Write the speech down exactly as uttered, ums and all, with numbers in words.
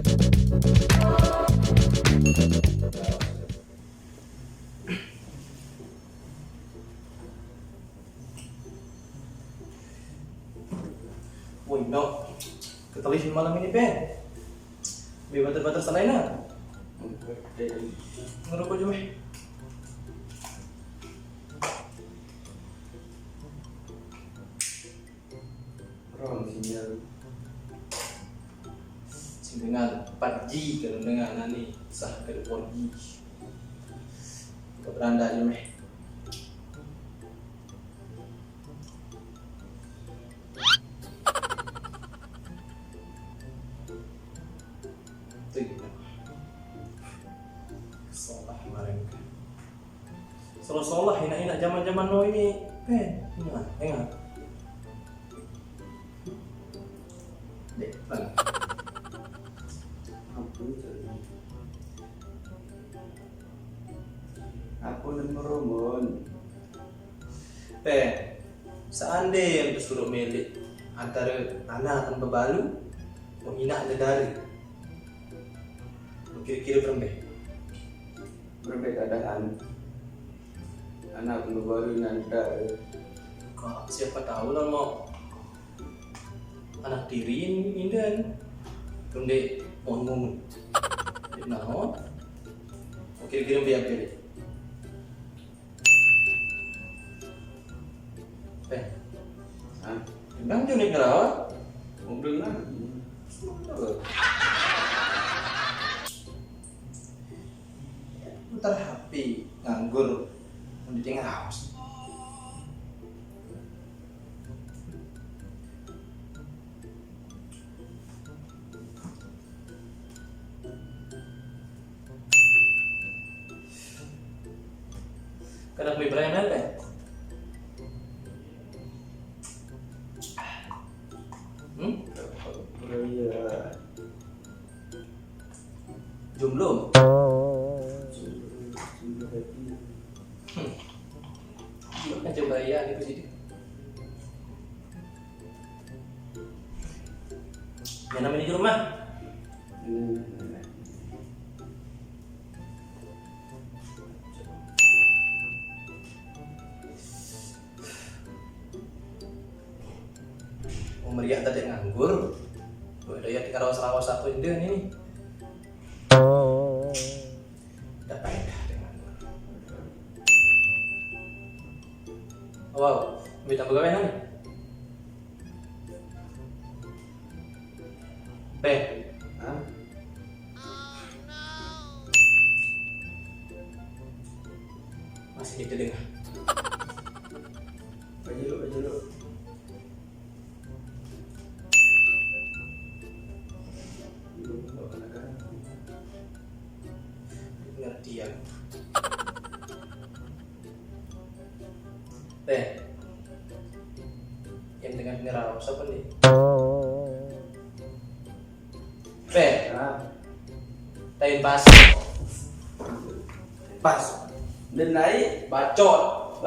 Woi, no. Ketelih malam ini, Ben. Biar bater-bater sana, nah. Ngerokok aja, weh. Rong sinyal. Sing dengan empat G, kalau dengan ane sah ke four G. Buka beranda aja, meh. Tuh, gitu. Kesel lah kemarin. Salah-salah, enak-enak zaman-zaman no ini. Eh, ingat, ingat. Dek, bang. Apa itu? Apa nomor Rombon? Teh, seandainya disuruh milih antara anak akan bebalu, mau inak dedari. Kira-kira berembe? Berembe keadaan. Anak akan bebalu inak dedari. Kak, siapa tahu lah mau anak diri indan. Tunde mohon. Nah, oh. Kira-kira berembe? Eh. Hah? Nang joni ngerawat? Mobil lagi. Putar H P, nganggur. Mending ngeraos. Kada beli brand apa? Hmm? Iya. Jomblo. Jomblo happy. Hmm. Gimana coba ya, gitu sih. Yang namanya di rumah. Oh, meriah tadi nganggur. Udah ya, tinggal rawas-rawas satu ini nih. Tidak payah dengan. Wow, minta pegawai kan? Teh. Hah? Masih gitu deh. Aja lu, aja lu. Ngerti ya. Teh. Yang dengan ngeraos apa nih? Teh. Nah. Tain pas. Pas. Dan naik. Bacot.